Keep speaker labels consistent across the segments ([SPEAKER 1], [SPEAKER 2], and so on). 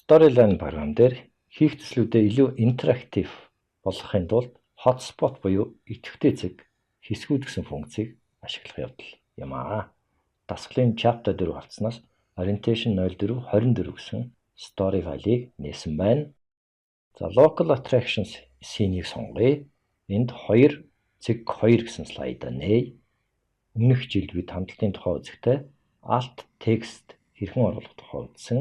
[SPEAKER 1] Storyline програм дээр хийх төслүүдээ илүү interactive болгохын тулд hotspot буюу идэвхтэй цэг хэсгүүд гэсэн функцийг ашиглах явдал юм аа. Дасгалын chapter 4 хавтаснаас orientation 04 24 гэсэн story файлыг нээсэн байна. За, local attractions scene-ийг сонгоё. Энд 2 цэг 2 гэсэн слайдаа нээе. Өмнөх жилд бид хамтлалтын тухай үзэхдээ alt text хэрхэн оруулах тухай үзсэн.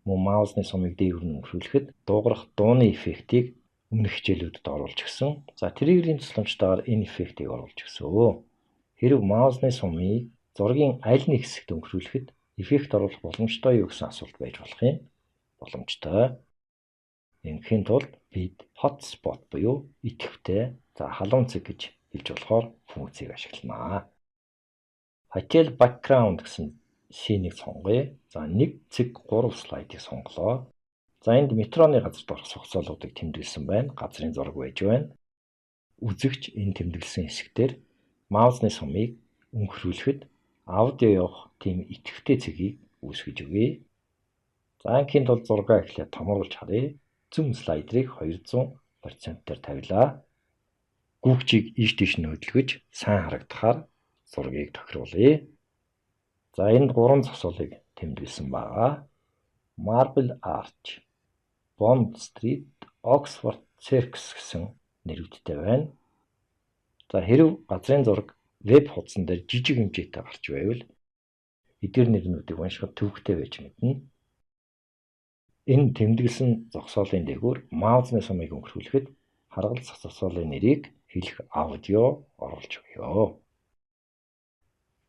[SPEAKER 1] Мөн маусны сумыг дээгүүр нь өнгөрүүлэхэд дуугарах дууны эффектийг өмнөх хичээлүүдэд оруулж өгсөн. За, триггерийн тусламжтайгаар энэ эффектийг оруулж өгсөн. Хэрэв маусны сумыг зургийн аль нэг хэсэгт өнгөрүүлэхэд эффект оруулах боломжтой юу гэсэн асуулт байж болох юм. Боломжтой. Ингэхийн тулд бид hotspot буюу идэвхтэй, за, халуун цэг гэж хэлж болохоор функцийг ашиглана. Hotel background гэсэн scene-ийг сонгоё. За, 1 цэг 3 слайдыг сонголоо. За, энд метроны газарт орох зогсоолуудыг тэмдэглэсэн байна. Газрын зураг байж байна. Үзэгч энэ тэмдэглэсэн хэсгээр маусны сумыг өнгөрүүлэхэд аудио явах тийм идэвхтэй цэгийг үүсгэж өгье. За, ингийн тулд зургаа эхлээд томруулж харъя. Zoom slider-ыг 200%-аар тавилаа. Гүгчийг ийш тийш нь хөдөлгөж сайн харагдахаар зургийг тохируулъя. За, энд гурван зогсоолыг тэмдэглэсэн байгаа. Marble Arch, Bond Street, Oxford Circus гэсэн нэрүүдтэй байна. За, хэрэв газрын зураг веб хуудсан дээр жижиг хэмжээтэй гарч байвал эдгээр нэрнүүдийг уншихад төвөгтэй байж мэднэ. Энэ тэмдэглэсэн зогсоолын дээгүүр маусны сумыг өнгөрүүлэхэд харгалзах зогсоолын нэрийг хэлэх аудио оруулж өгье.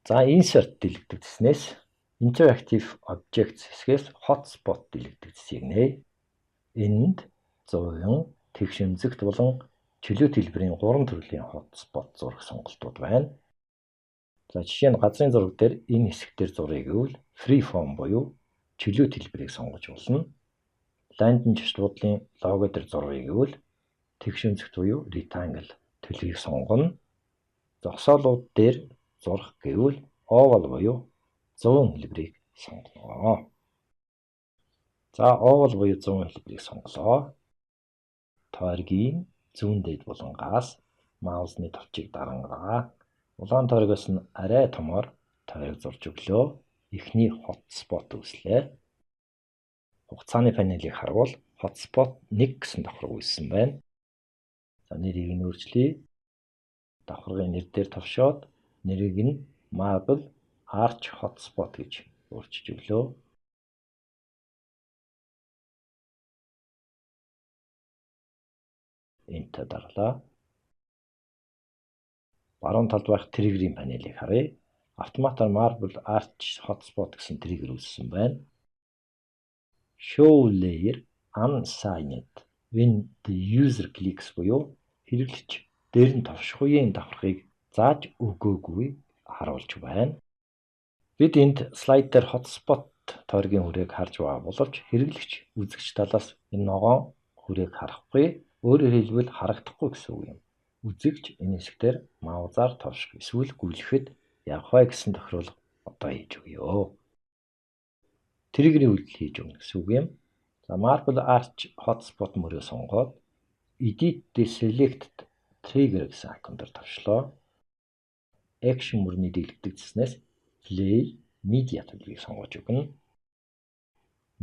[SPEAKER 1] За, insert дэлгэгдэх цэснээс interactive objects хэсгээс hotspot дэлгэгдэх цэсийг нээе. Энд 100%, тэгш өнцөгт болон чөлөөт хэлбэрийн гурван төрлийн hotspot зурах сонголтууд байна. За, жишээ нь газрын зураг дээр энэ хэсэг дээр зуръя гэвэл freeform буюу чөлөөт хэлбэрийг сонгож болно. Лондон жигч буудлын лого дээр зуръя гэвэл тэгш өнцөгт буюу rectangle төлөвийг сонгоно. Зогсоолууд дээр зурах гэвэл oval буюу зуун хэлбэрийг сонгоно. За, oval буюу зуун хэлбэрийг сонголоо. Тойргийн зүүн дээд булангаас маусны товчийг дарангаа улаан тойргоос нь арай томоор тойрог зурж өглөө. Эхний hotspot үүслээ. Хугацааны панелийг харвал hotspot 1 гэсэн давхарга үүссэн байна. За, нэрийг нь өөрчлөе. Давхаргын нэр дээр товшоод нэрийг нь Marble Arch Hotspot гэж өөрчилж өглөө. Enter дарлаа. Баруун талд байх триггерийн панелийг харъя. Автоматар Marble Arch Hotspot гэсэн триггер үүссэн байна. Show layer unsigned when the user clicks буюу хэрэглэгч дээр нь товших үеийн давхаргыг зааж өгөөгүй харуулж байна. Бид энд слайд дээр hotspot тойргийн хүрээг харж байгаа боловч хэрэглэгч үзэгч талаас энэ ногоон хүрээг харахгүй, өөрөөр хэлбэл харагдахгүй гэсэн үг юм. Үзэгч энэ хэсгээр маусаар товших эсвэл гүйлгэхэд явах вэ гэсэн тохируулга одоо хийж өгье. Триггерийн үйлдэл хийж өгнө гэсэн үг юм. За, Marble Arch Hotspot мөрөө сонгоод Edit the Selected Trigger гэсэн icon дээр товшлоо. Action мөрний дийлэгдэх цэснээс Play Media төлөвийг сонгож өгнө.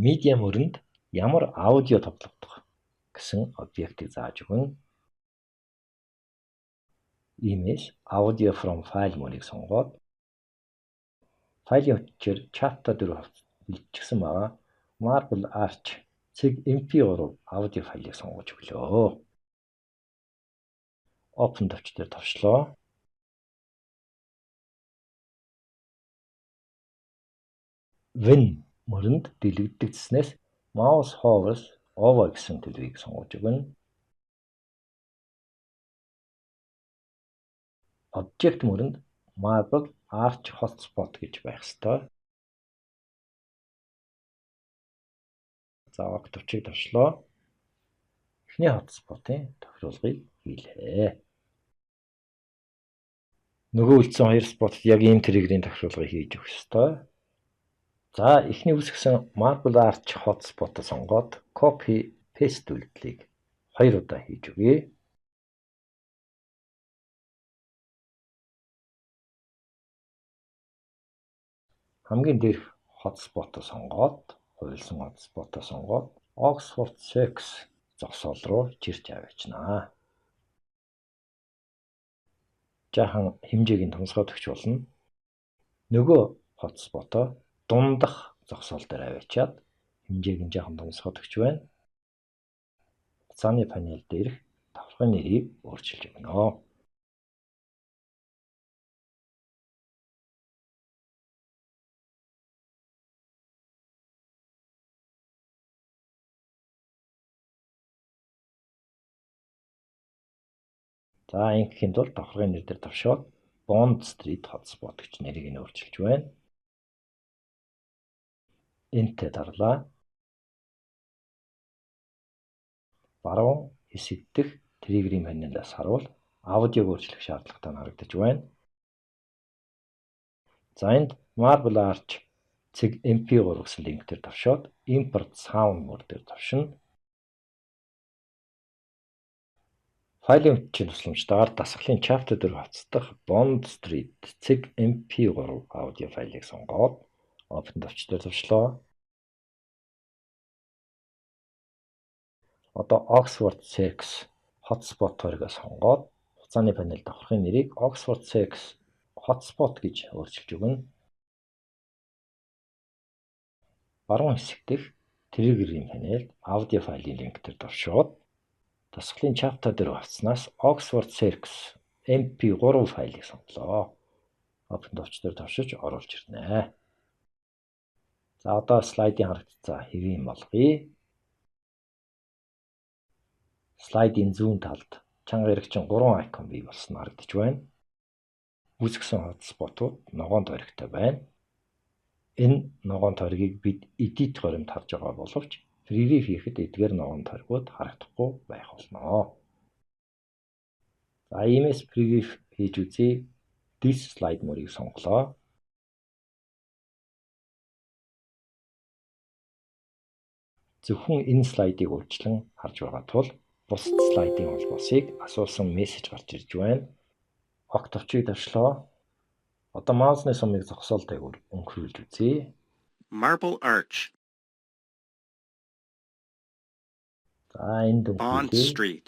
[SPEAKER 1] Media мөрөнд ямар аудио тоглогдох гэсэн объектыг зааж өгнө. Иймээс Audio from file мөрийг сонгоод файлын хүчээр chapter 4 хавтас бэлтжигсэн байгаа Marble Arch цэг MP3 аудио файлыг сонгож өглөө. Open товч дээр товшлоо. When мөрөнд дэлгэгдэх цэснээс mouse hovers over гэсэн төлөвийг сонгож өгнө. Object мөрөнд Marble Arch Hotspot гэж байх ёстой. За, OK товчийг товшлоо. Эхний hotspot-ын тохируулгыг хийлээ. Нөгөө үлдсэн хоёр spot-д яг ийм триггерийн тохируулгыг хийж өгөх ёстой. За, эхний үүсгэсэн Marble Arch hotspot-о сонгоод copy paste үйлдэлийг 2 удаа хийж өгье. Хамгийн дээрх hotspot-о сонгоод, хувилсан hotspot-о сонгоод Oxford Circus зогсоол руу чирч аваачнаа. Жаахан хэмжээг нь томсгоод өгч болно. Нөгөө hotspot-о дундах зогсоол дээр аваачаад хэмжээг нь жаахан томсгоод өгч байна. Хугацааны панел дээрх давхаргын нэрийг өөрчилж өгнө. За, ингээхийн тулд давхаргын нэр дээр товшоод Bond Street hotspot гэж нэрийг нь өөрчилж байна. Энтэй дарлаа. Баруун хэсэг дэх триггерийн панелаас харуул аудиог өөрчлөх шаардлагатай нь харагдаж байна. За, энд Marble Arch цэг MP3 гэсэн линк дээр товшоод Import Sound мөр дээр товшино. Файлын үтчийн тусламжтайгаар дасгалын chapter 4 хавтас дахь Bond Street цэг MP3 аудио файлыг сонгоод Open товч дээр товшлоо. Одоо Oxford Circus hotspot тойргоо сонгоод хугацааны панел давхаргын нэрийг Oxford Circus hotspot гэж өөрчилж өгнө. Баруун хэсэг дэх триггерийн панелд аудио файлын линк дээр товшоод дасгалын chapter 4 хавтаснаас Oxford Circus MP3 файлыг сонголоо. Open товч дээр товшиж оруулж ирнэ. За, одоо слайдын харагдцаа хэвийн болгоё. Слайдын зүүн талд чанга эрэгчин 3 icon бий болсон харагдаж байна. Үүсгэсэн hotspot-ууд ногоон тойрогтой байна. Энэ ногоон тойргийг бид edit горимд харж байгаа боловч preview хийхэд эдгээр ногоон тойргууд харагдахгүй байх болно. За, иймээс preview хийж үзье. This slide мөрийг сонголоо. Зөвхөн энэ слайдыг өөрчлөн харж байгаа тул бусад слайдын холбоосыг асуусан мессеж гарч ирж байна. OK товчийг товшлоо. Одоо маусны сумыг зогсоол дээгүүр өнгөрүүлж үзье.
[SPEAKER 2] Marble Arch.
[SPEAKER 1] За, энд
[SPEAKER 2] Bond
[SPEAKER 1] өнгөрүүлье.
[SPEAKER 2] Street.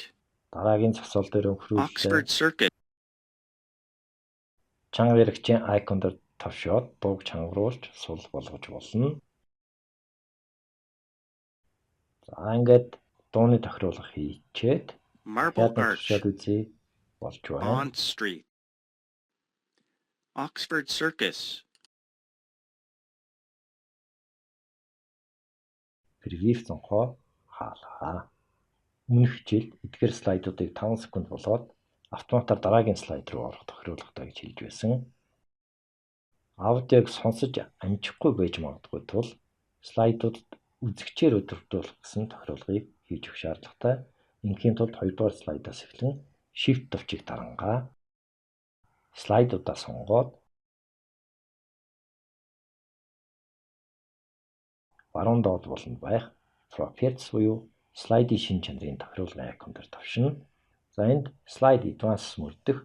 [SPEAKER 1] Дараагийн зогсоол дээр өнгөрүүллээ.
[SPEAKER 2] Oxford Circus.
[SPEAKER 1] Чанга эрэгчийн icon дээр товшоод дууг чангаруулж сул болгож болно. За, ингээд дууны тохируулга хийчээд
[SPEAKER 2] Marble
[SPEAKER 1] дахиад нэг
[SPEAKER 2] Arch.
[SPEAKER 1] туршаад үзье. Болж байна.
[SPEAKER 2] Bond Street. Oxford Circus.
[SPEAKER 1] Preview цонхоо хаалаа. Өмнөх хичээлд эдгээр слайдуудыг 5 секунд болоод автоматар дараагийн слайд руу орох тохируулгатай гэж хэлж байсан. Аудиог сонсож амжихгүй байж магадгүй тул слайдуудад үзэгчээр удирдуулах гэсэн тохируулгыг хийж өгөх шаардлагатай. Ингээхийн тулд 2 дугаар слайдаас эхлэн Shift товчийг дарангаа слайдуудаа сонгоод баруун доод буланд байх Properties буюу слайдын шинж чанарын тохируулгын icon дээр товшино. За, энд Slide Advanced мөрдөх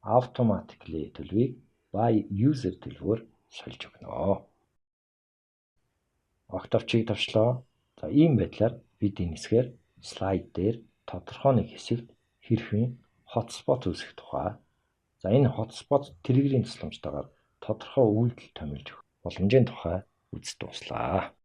[SPEAKER 1] Automatically төлөвийг By User төлөвөөр сольж өгнө. OK товчийг товшлоо. За, ийм байдлаар бид энэ хэсгээр слайд дээр тодорхой нэг хэсэгт хэрхэн hotspot үүсгэх тухай, за, энэ hotspot триггерийн тусламжтайгаар тодорхой үйлдэл томилж өгөх боломжийн тухай үзэж дууслаа.